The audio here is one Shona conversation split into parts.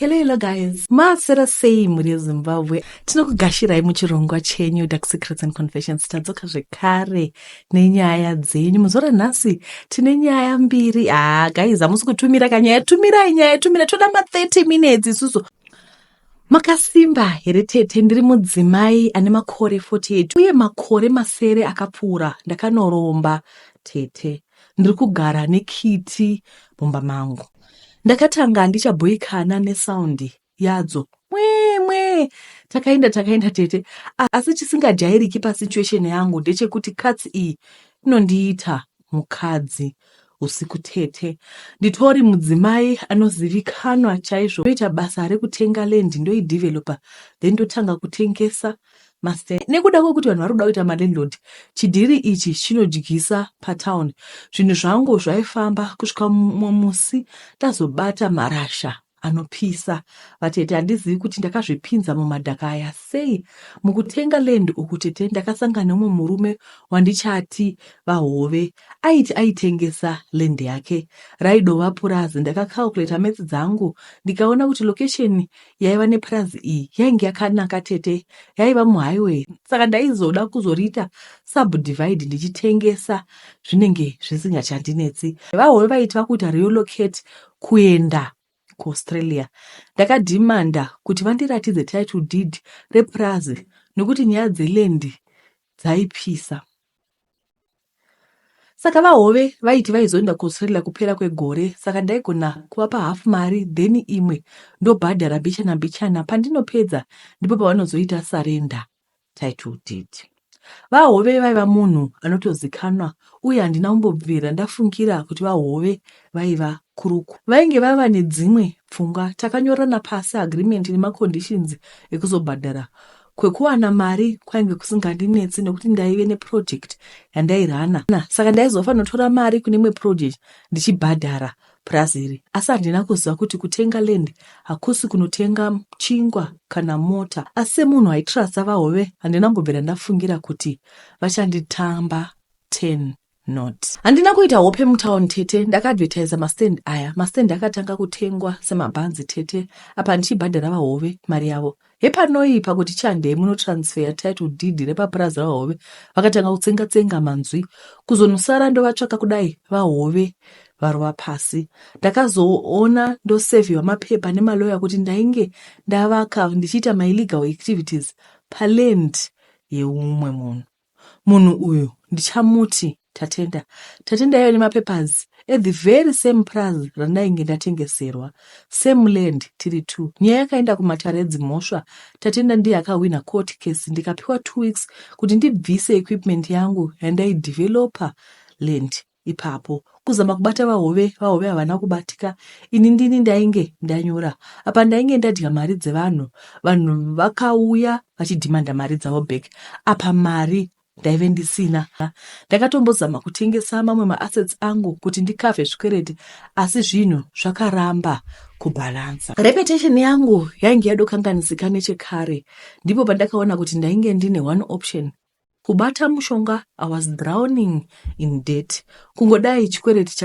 Hello, hello guys. Maswera sei mhuri yeZimbabwe? Tinokugashirai muchirongwa chenyu Dark Secrets and Confessions. Tadzoka zvekare nenyaya dzenyu. Muzuva ranhasi tine nyaya mbiri. Ah, guys, hamusi kutumira kanyaya. Tumirai nyaya, tumira. Toda ma 30 minutes isusu. Makasimba here tete? Ndiri mudzimai ane makore 48 uye makore masere akapfuura ndakanoromba tete. Ndiri kugara nekiti mumba mangu. Ndakatanga ndichabhoikana nesound yadzo mwee mwee. Takaenda takaenda tete, asi chisingajairiki pasituation yangu ndechekuti katsi iyi inondiita mukadzi usiku tete. Nditori mudzimai anozivikanwa chaizvo. Ndoita basa rekutenga land ndoideveloper then ndotanga kutengesa mastand. Nekuda kwekuti vanhu vari kuda kuita malandlord, chidhiri ichi chinodyisa patown. Zvinhu zvangu zvaifamba kusvika mumwe musi ndazobata marasha anopisa. Vatete, handizivi kuti ndakazvipinza mumadhaka aya sei. Mukutenga land uku tete, ndakasangana neumwe murume wandichati VaHove. Aiti aitengesa land yake. Raidova purazi. Ndakacalculata maths dzangu ndikaona kuti location yaiva nepurazi iyi yainge yakanaka tete. Yaiva muhighway saka ndaizoda kuzoriita subdivide ndichitengesa zvinenge zvisingachandinetsi. VaHove vaiti vakuita relocate kuenda kuAustralia. Ndakadhimanda kuti vandiratidze title deed repurazi nekuti nyaya dzeland dzaipisa. Saka VaHove vaiti vaizoenda kuAustralia kupera kwegore saka ndaigona kuvapa half mari then imwe ndobhadhara mbichana mbichana pandinopedza ndipo pavanozoita surrender title deed. VaHove vaiva munhu anotozikanwa uye handina kumbobvira ndafungira kuti VaHove vaiva kuruku. Vainge vava nedzimwe pfungwa. Takanyorerana pasi agreement nemaconditions ekuzobhadhara. Kwekuwana mari kwainge kusingandinetsi nekuti ndaive neproject yandairana saka ndaizofanotora mari kune imwe project ndichibhadhara purazi iri. Asi handina kuziva kuti kutenga land hakusi kunotenga chingwa kana mota. Asi semunhu aitrasta VaHove handina kumbobvira ndafungira kuti vachanditamba 10 not. Handina kuita hope mutown tete, ndakaadvertisa mastand aya. Mastand akatanga kutengwa semabhanzi tete, apa ndichibhadhara VaHove mari yavo. Hepanoi pakuti chandei munotransfer title deed repapurazi raVaHove, vakatanga kutsenga tsenga manzwi. Kuzonosara ndovatsvaka kudai VaHove varova pasi. Ndakazoona ndosevhiwa mapepa nemaloya kuti ndainge ndavaka ndichiita maillegal activities paland yeumwe munhu. Munhu uyu ndichamuti Tatenda. Tatenda yaive nemapapers at the very same purazi randainge ndatengeserwa. Same land tiri two. Nyaya yakaenda kumatare edzimhosva. Tatenda ndiye akahwina court case ndikapiwa 2 weeks kuti ndibvise equipment yangu yandaideveloper land ipapo. Kuzama kubata VaHove, VaHove havana kubatika. Ini ndini ndainge ndanyura. Apa ndainge ndadya mari dzevanhu. Vanhu vakauya vachidhimanda mari dzavo back. Apa mari ndaive ndisina. Ndakatombozama kutengesa mamwe maassets angu kuti ndikavhe zvikwereti asi zvinhu zvakaramba kubhalansa. Reputation yangu yainge yadokanganisika nechekare. Ndipo pandakaona kuti ndainge ndine one option. Kubata mushonga I was drowning in debt. Kungodai chikwereti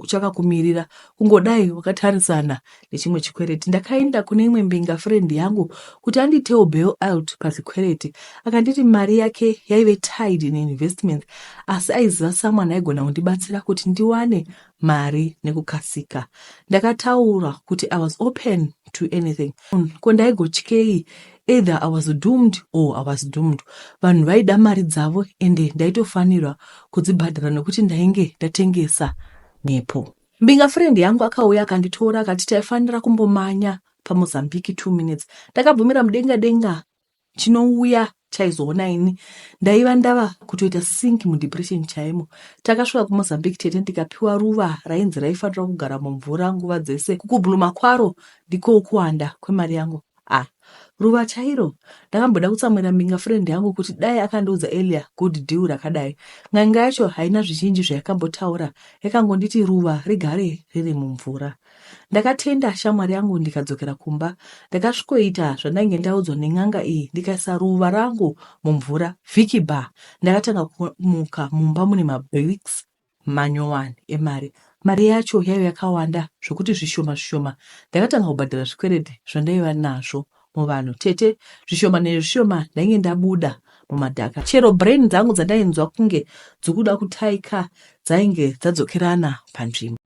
chakakumirira, kungodai wakatarisana nechimwe chikwereti. Ndakaenda kune imwe mbinga friend yangu kuti anditewo bail out pazvikwereti. Akanditi mari yake yaive tied in investments asi aiziva someone aigona kundibatsira kuti ndiwane mari nekukasika. Ndakataura kuti I was open to anything. Ko ndaigotyei? Either I was doomed or I was doomed. Vanhu vaida mari dzavo ende ndaitofanirwa kudzibhadhara nekuti ndainge ndatengesa mhepo. Mbinga friend yangu akauya akanditora akati taifanira kumbomanya paMozambique 2 minutes. Ndakabvumira mudenga denga chinouya chaizoona ini. Ndaiva ndava kutoita sink mudepression chaimo. Takasvika kuMozambique tete ndikapiwa ruva rainzi raifanira kugara mumvura nguva dzese. Kukubluma kwaro ndiko kuwanda kwemari yangu. Ah, ruva chairo. Ndakamboda kutsamwira mbinga friend yangu kuti dai akandiudza earlier good deal rakadai. N'anga yacho haina zvizhinji zvayakambotaura yakangonditi ruva rigare riri mumvura. Ndakatenda shamwari yangu ndikadzokera kumba. Ndakasvikoita zvandainge ndaudzwa nen'anga iyi ndikaisa ruva rangu mumvura. Vhiki bar ndakatanga kumuka mumba mune mabricks manyowani emari. Mari yacho yaive yakawanda zvokuti zvishoma zvishoma ndakatanga kubhadhara zvikwereti zvandaiva nazvo muvanhu. Tete, zvishoma nezvishoma ndainge ndabuda mumadhaka. Chero brain dzangu dzandainzwa kunge dzikuda kutaika dzainge dzadzokerana panzvimbo.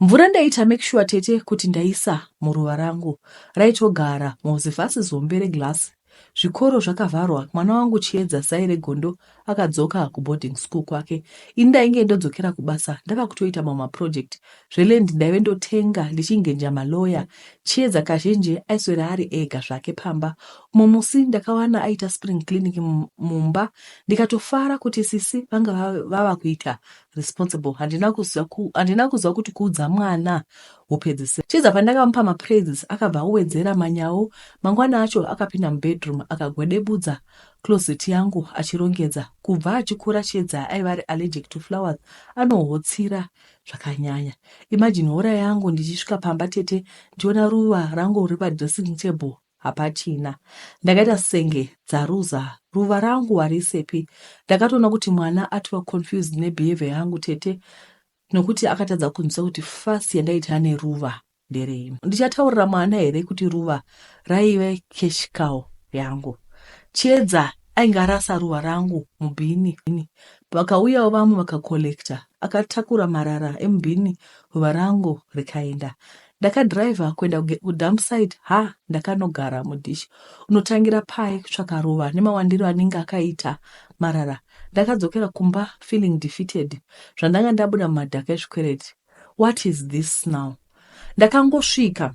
Mvura ndaiita make sure tete kuti ndaisa muruva rangu raitogara muzivhasi zombe reglass. Zvikoro zvakavharwa mwana wangu Chiedza zai regondo akadzoka kuboarding school kwake. Ini ndainge ndodzokera kubasa ndava kutoita mamwe maproject. Zveland ndaive ndotenga ndichingenja malawyer. Chiedza kazhinji aiswera ari ega zvake pamba. Umwe musi ndakawana aita spring clinic mumba ndikatofara kuti sisi vanga vava kuita responsible. Handina kuziva ku, handina kuziva kuti kuudza mwana hupedzisira. Chiedza pandakamupa mapraises akabva awedzera manyawo. Mangwana acho akapinda mubedroom akagwedebudza closet yangu achirongedza. Kubva achikura Chiedza aiva ari allergic to flowers anohotsira zvakanyanya. Imagine hora yangu ndichisvika pamba tete ndichiona ruva rangu riri padressing table hapachina. Ndakaita senge dzaruza ruva rangu wariisepi. Ndakatoona kuti mwana atova confused nebehavior yangu tete nokuti akatadza kunzwisisa kuti fuss yandaita neruva nderei. Ndichataurira mwana here kuti ruva raive cash cow yangu. Chiedza ainge arasa ruva rangu mubhini. Vakauyawo vamwe vakacollecta. Akatakura marara emubhini ruva rangu rikaenda. Ndakadriver kuenda kudump site ha ndakanogara mudish. Unotangira pai kutsvaka ruva nemawandiro anenge akaita marara. Ndakadzokera kumba feeling defeated zvandanga ndabuda mumadhaka ezvikwereti. What is this now? Ndakangosvika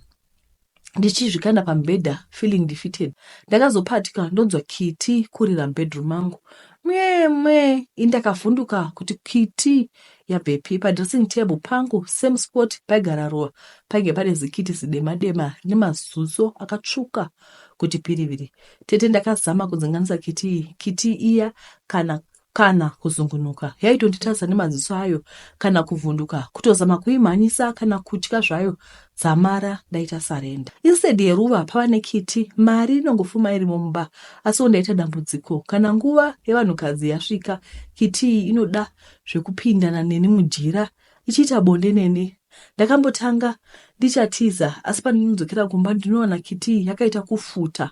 ndichizvikanda pamubhedha feeling defeated. Ndakazopatya ndonzwa kiti kurira mubedroom mangu. Mwee mwee ini ndakavhunduka kuti kiti yabvepi. Padressing table pangu same spot paigara ruva painge pane zikiti zidema dema rine mazuso akatsvuka kuti piriviri. Tete ndakazama kudzinganisa kiti iyi. Kiti iya kana kana kuzungunuka. Yaitonditarisa nemaziso ayo kana kuvhunduka, kutozama kuimhanyisa kana kutya zvayo dzamara ndaita surrender. Instead yeruva pava nekiti, mari inongofuma irimo mumba asiwo ndaita dambudziko. Kana nguva yevanhukadzi yasvika, kiti iyi inoda zvekupindana neni mujira ichiita bonde neni. Ndakambotanga ndichatiza asi pandinodzokera kumba ndinowana kiti iyi yakaita kufuta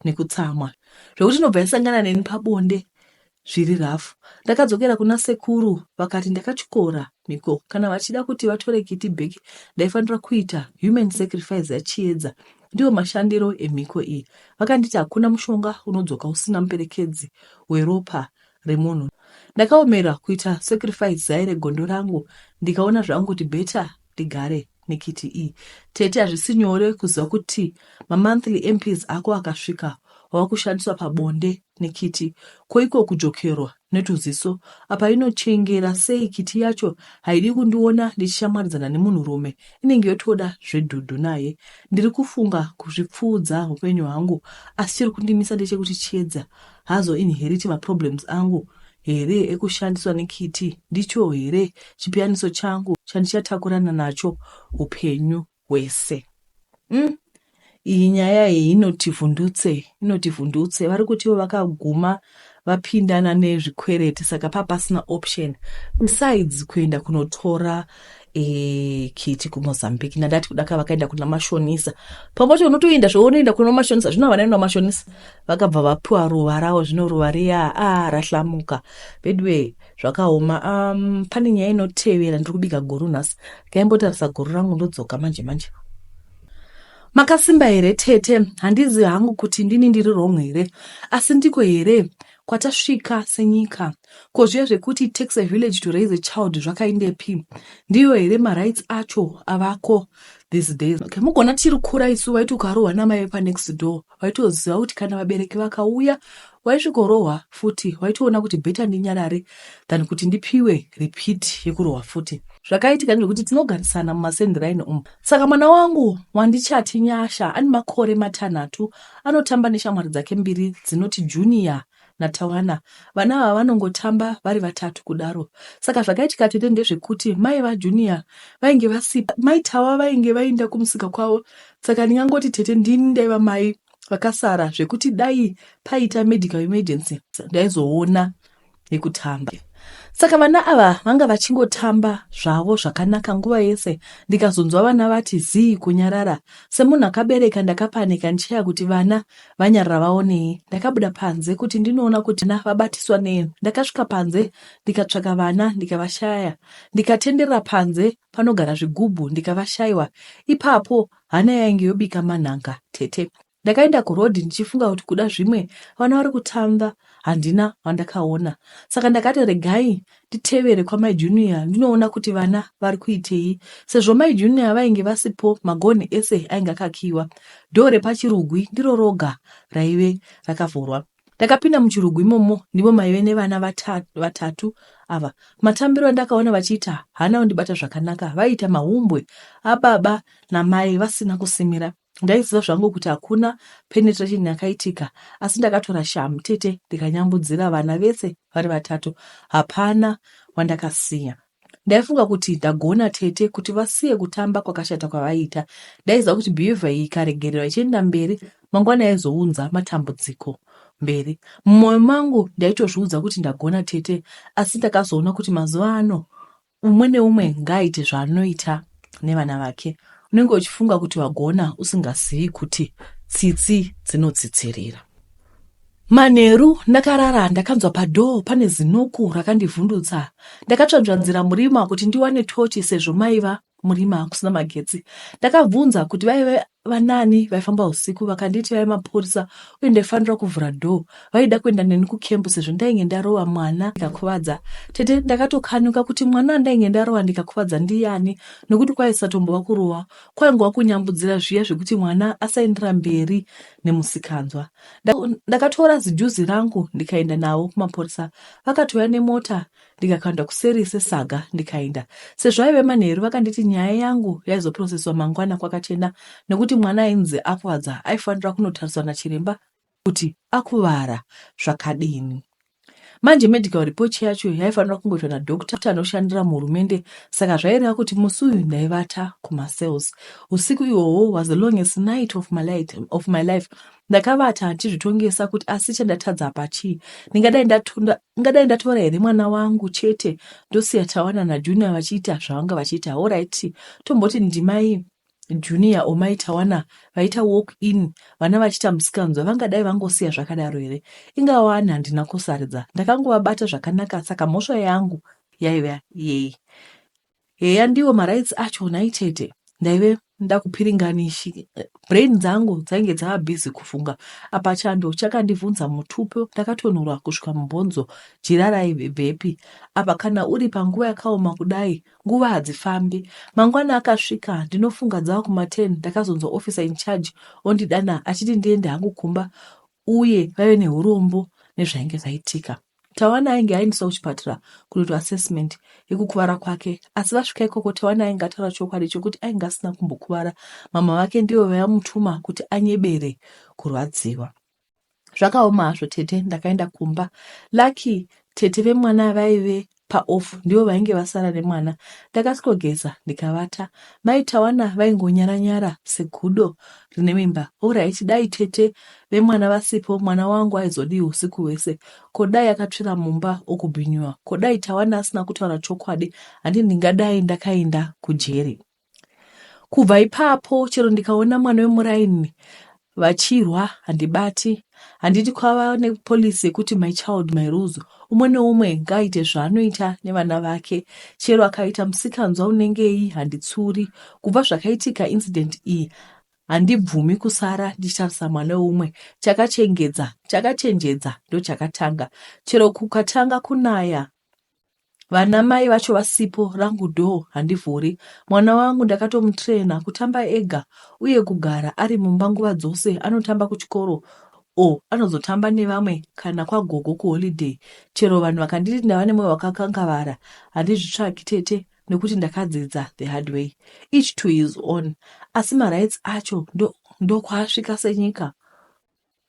nekutsamwa zvekuti inobva yasangana neni pabonde zviri rough. Ndakadzokera kuna sekuru vakati ndakatyora mhiko kana vachida kuti vatore kiti back ndaifanira kuita human sacrifice yaChiedza. Ndiwo mashandiro emhiko iyi. Vakanditi hakuna mushonga unodzoka usina muperekedzi weropa remunhu. Ndakaomera kuita sacrifice zai regondo rangu ndikaona zvangu kuti better ndigare nekiti iyi. Tete hazvisi nyore kuziva kuti mamonthly MPs ako akasvika wawakushandiswa pabonde nekiti. Ko iko kujokerwa netuziso apa inochengera sei kiti yacho haidi kundiona ndichishamwaridzana nemunhurume inenge yotoda zvedhudhu naye. Ndiri kufunga kuzvipfuudza hupenyu hwangu asi chiri kundimisa ndechekuti Chiedza hazo inheriti maproblems angu here ekushandiswa nekiti ndicho here chipiyaniso changu chandichatakurana nacho hupenyu hwese. Iyi nyaya iyi inotivhundutse, inotivhundutse. Vari kuti ivo vakaguma vapindana nezvikwereti saka papasina option besides kuenda kunotora e, kiti kumozambique ndandati kudaka vakaenda kuna mashonisa pamwe pacho unotoenda zvaunoenda kuna mashonisa zvino havana enda mashonisa vakabva vapiwa ruva ravo zvino ruva riya a ah, rahlamuka veduwe zvakaoma um, pane nyaya inotevera ndiri kubika guru nhasi kaimbotarisa guru rangu ndodzoka manje manje makasimba here tete handizi hangu kuti ndini ndiri wrong here asi ndiko here kwatasvika senyika ko zviya zvekuti it takes a village to raise a child zvakaindepi ndiyo here marights acho avako these days okay, mugona tiri kura isu vaiti ukarohwa namai vepanext door waitoziva kuti kana vabereki vakauya waisvikorohwa futi waitoona kuti better ndinyarare than kuti ndipiwe repeat yekurohwa futi zvakaitika ndezvekuti tinogarisana mumasendiraini umu saka mwana wangu wandichati nyasha ane makore matanhatu anotamba neshamwari dzake mbiri dzinoti junior naTawana. Vana ava vanongotamba vari vatatu kudaro. Saka zvakaitika tete ndezvekuti mai vaJunior vainge vasipo. Mai Tawa vainge vainda kumusika kwavo saka ndingangoti tete ndini ndaiva mai vakasara zvekuti dai paita medical emergency ndaizoona nekutamba. Saka vana ava vanga vachingotamba zvavo zvakanaka nguva yese ndikazonzwa vana vati zii kunyarara. Semunhu akabereka ndakapanika ndichaya kuti vana vanyarara vaonei. Ndakabuda panze kuti ndinoona kuti vana vabatiswa nei. Ndakasvika panze ndikatsvaka vana ndikavashaya. Ndikatenderera panze panogara zvigubhu ndikavashaiwa. Ipapo hana yainge yobika manhanga tete. Ndakaenda kuroad ndichifunga kuti kuda zvimwe vana vari kutamba handina wandakaona. Saka ndakati regai nditevere kwamai Junior ndinoona kuti vana vari kuitei. Sezvo mai Junior vainge vasipo magonhi ese ainge akakiiwa. Door repachirugwi ndiro roga raive rakavhurwa. Ndakapinda muchirugwi imomo ndimo maive nevana vatatu ava. Matambiro andakaona vachiita haana kundibata zvakanaka. Vaiita mahumbwe ababa namai vasina kusimira. Ndaiziva zvangu kuti hakuna penetration yakaitika asi ndakatora shamu tete ndikanyambudzira vana vese vari vatatu. Hapana wandakasiya. Ndaifunga kuti ndagona tete kuti vasiye kutamba kwakashata kwavaiita. Ndaiziva kuti behavior iyi ikaregererwa ichienda mberi mangwana yaizounza matambudziko mberi. Mumwoyo mangu ndaitozviudza kuti ndagona tete asi ndakazoona kuti mazuva ano Umwe neumwe ngaaite zvaanoita nevana vake. Unenge uchifunga kuti wagona usingazivi kuti tsitsi dzinotsitsirira. Manheru ndakarara ndakanzwa padoor pane zinoku rakandivhundutsa. Ndakatsvanzvanzira murima kuti ndiwane tochi sezvo maiva murima kusina magetsi. Ndakabvunza kuti vaive vanani vaifamba usiku vakanditi vaive mapurisa uye ndaifanira kuvhura door. Vaida kuenda neni kucamp sezvo ndainge ndarova mwana ndikakuvadza. Tete ndakatokanuka kuti mwana wandainge ndarova ndikakuvadza ndiyani nokuti kwaisatombova kurova kwaingova kunyambudzira zviya zvekuti mwana asaendera mberi nemusikanzwa. Ndakatora zijuzi rangu ndikaenda navo kumapurisa. Vakatouya nemota ndikakandwa kuseri sesaga ndikaenda. Sezvo aive manheru vakanditi nyaya yangu yaizoprocesswa mangwana kwakachena nekuti mwana ainzi akuvadza aifanira kunotariswa nachiremba kuti akuvara zvakadini. Manje medical report yacho yaifanira kungoitwa nadoctor anoshandira muhurumende saka zvaireva kuti musi uyu ndaivata kumacells. Usiku ihwohwo was the longest night of my, light, of my life. Ndakavata ndichizvitongesa kuti asi chandatadza apa chii. Ndingadai ndingadai ndatora here mwana wangu chete ndosiya Tawana naJunior vachiita zvavanga vachiita. Horaiti tomboti ndimai Junior or mai Tawana vaita walk in vana vachiita musikanzwa vangadai vangosiya zvakadaro here? Ingawani handina kusaridza ndakangovabata zvakanaka saka mhosva yangu yaiva yei? Heya ndiwo marights acho nhai tete. Ndaive ndakupiringanishi brain dzangu dzainge dzava busy kufunga. Apa chando chakandivhunza mutupo ndakatonhorwa kusvika mubhonzo jira raibvepi. Apa kana uri panguva yakaoma kudai nguva hadzifambi. Mangwana akasvika ndinofunga dzava kuma 10 ndakazonzwa officer in charge ondidana achiti ndiende hangu kumba uye vaive nehurombo nezvainge zvaitika. Tawana ainge aendeswa kuchipatara kunoitwa assessment yekukuvara kwake asi vasvika ikoko Tawana ainge ataura chokwadi chokuti ainge asina kumbokuvara. Mama vake ndivo vaimutuma kuti anyebere kurwadziwa. Zvakaoma hazvo tete ndakaenda kumba. Lucky tete vemwana vaive paoff ndivo vainge vasara nemwana. Ndakasvikogeza ndikavata. Mai Tawana vaingonyara nyara segudo rine mimba. Horaiti dai tete vemwana vasipo mwana wangu aizodii usiku hwese? Ko dai akatsvira mumba okubhinywa? Ko dai Tawana asina kutaura chokwadi handi ndingadai ndakaenda kujeri? Kubva ipapo chero ndikaona mwana wemuraini vachirwa handibati. Handiti kwava nepolicy yekuti my child my rules. Umwe neumwe ngaaite zvaanoita nevana vake. Chero akaita musikanzwa unengei handitsuri. Kubva zvakaitika incident iyi handibvumi kusara ndichitarisa mwana weumwe. Chakachengedza chakachenjedza ndochakatanga. Chero kukatanga kunaya Vana mai vacho vasipo rangu door handivhuri. Mwana wangu ndakatomutrainer kutamba ega uye kugara ari mumba nguva dzose anotamba kuchikoro or anozotamba nevamwe kana kwagogo kuholiday. Chero vanhu vakanditi ndava nemoyo wakakangavara handizvitsvaki tete nekuti ndakadzidza the hard way. Each to his own asi marights acho ndokwaasvika senyika.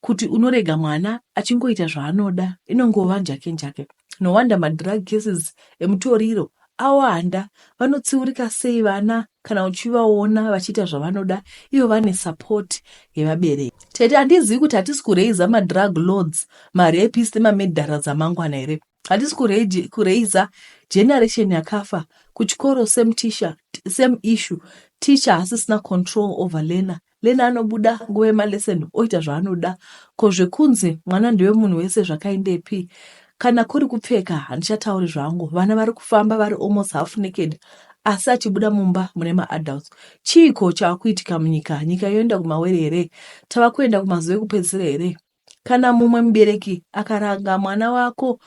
Kuti unorega mwana achingoita zvaanoda inongova njake njake. No wonder madrug cases emutoriro awanda. Vanotsiurika sei vana kana uchivaona vachiita zvavanoda ivo vane support yevabereki. Tete handizivi kuti hatisi kuraiser madrug lords, marapist nemamurderers amangwana here. Hatisi kuraiza generation yakafa. Kuchikoro same teacher, same issue. Teacher hasisina control over learner. Learner anobuda nguva yemalesson oita zvaanoda. Ko zvekunzi mwana ndewemunhu wese zvakaendepi? Kana kuri kupfeka handichatauri zvangu. Vana vari kufamba vari almost half naked asi achibuda mumba mune maadults. Chiiko chaakuitika munyika? Nyika yoenda kumawere here? Tava kuenda kumazuva ekupedzisira here? Kana mumwe mubereki akaranga mwana wako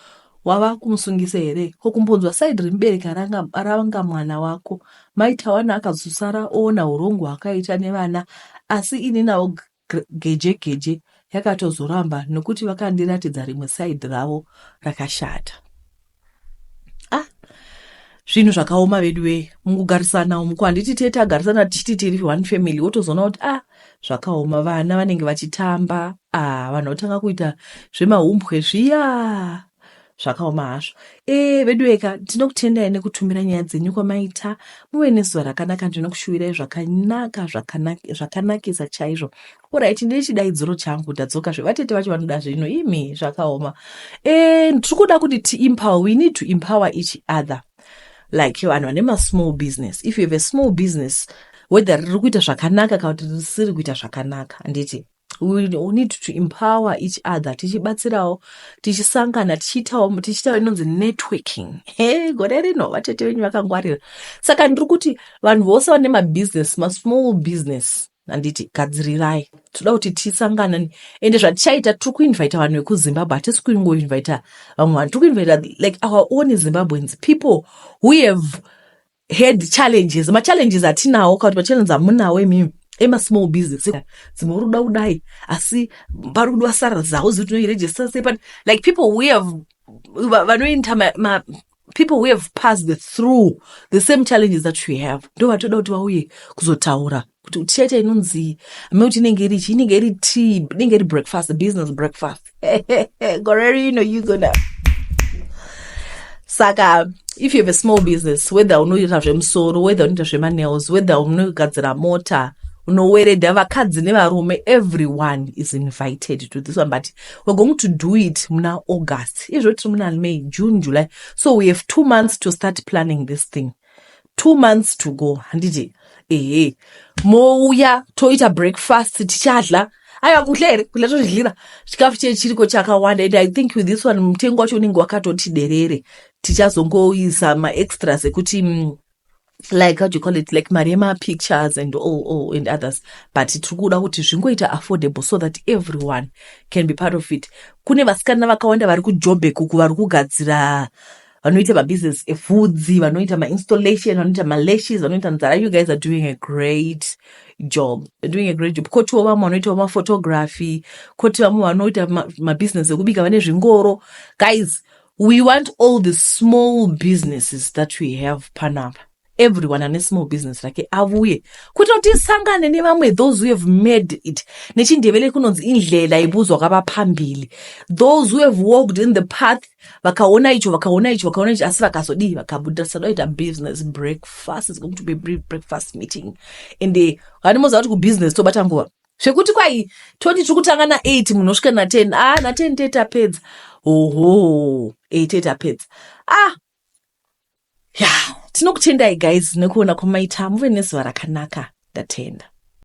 wava kumusungisa here? Ko kumbonzwa side remubereki aranga, aranga mwana wako? Mai Tawana akazosara oona hurongo hwaakaita nevana asi ini navo geje geje yakatozoramba nokuti vakandiratidza rimwe side ravo rakashata. Ah, zvinhu zvakaoma veduwee mukugarisana umu ko handiti tee tagarisana tichiti tiri one family wotozoona kuti ah zvakaoma vana vanenge vachitamba ah vanhu votanga kuita zvemahumbwe zviya zvakaoma hazvo e veduweka tinokutendai nekutumira nyaya dzenyu kwamaita muve nezuva rakanaka ndinokushuwirai zvakanaka zvakanakisa chaizvo Orit ndine chidaidziro changu ndadzoka zve vatete vacho vanoda zvino imi zvakaoma e tiri kuda kuti tiempower we need to empower each other like vanhu vane masmall business if you have a small business whether riri kuita zvakanaka kana kuti risiri kuita zvakanaka handiti we need to empower each other tichibatsirawo tichisangana tichiitawo tichiitawo inonzi networking he gore rino vatete venyu vakangwarira saka ndiri kuti vanhu vose vane mabusiness masmall business handiti gadzirirai toda kuti tisangane ende zvatichaita tiri kuinvita vanhu vekuzimbabwe hatisi kungoinvita vamwe vanhu tiri kuinvita like our own zimbabweans people who have had challenges machallenges atinawo kana kuti machallenges amunawo imimi emasmall business dzimwe uri kuda kudai asi pari kudiwa sara hauzivi kuti unoiregista sei but like people who have vanoita people who have passed through the same challenges that we have ndo vatoda kuti vauye kuzotaura kuti tichaita inonzi ame kuti inenge iri chi inenge iri tea inenge iri breakfast business breakfast gore rino you gonna saka if you have a small business whether unoita zvemusoro whether unoita zvemanails whether unogadzira mota unoweredha vakadzi nevarume everyone is invited to this one but we're going to do it muna august izvo tiri muna may june july so we have two months to start planning this thing two months to go handiti ehe mouya toita breakfast tichadla aiwa kudla here kudla tozvidlira chikafu chee chiriko chakawanda and i think with this one mutengo wacho unenge wakatoti derere tichazongoisa maextras ekuti mm, like how do you call it like mari yemapictures and all, all and others but tiri kuda kuti zvingoita affordable so that everyone can be part of it kune vasikana vakawanda vari kujobek uku vari kugadzira vanoita mabusiness efudzi vanoita mainstallation vanoita malashes vanoita nzara you guys are doing a great job You're doing a great job kotiwo vamwe vanoitawo maphotography koti vamwe vanoita mabusiness ekubika vane zvingoro guys We want all the small businesses that we have panapa. Everyone ane small business rake avuye kuitira kuti tisangane nevamwe those who have made it. Nechindebele kunonzi indlela ibuzwa kwabaphambili. Those who have walked in the path vakaona icho vakaona icho vakaona icho asi vakazodii vakabuda sadaita business breakfast is going to be a breakfast meeting and eh, hani moziva kuti kubusiness tobata nguva zvekuti kwai toti tiri kutanga na8 munhu osvika na10 ah na10 te tapedza oho 8 te tapedza ah ya tinokutendai guys nekuona kwamaita muve nezuva rakanaka ndatenda.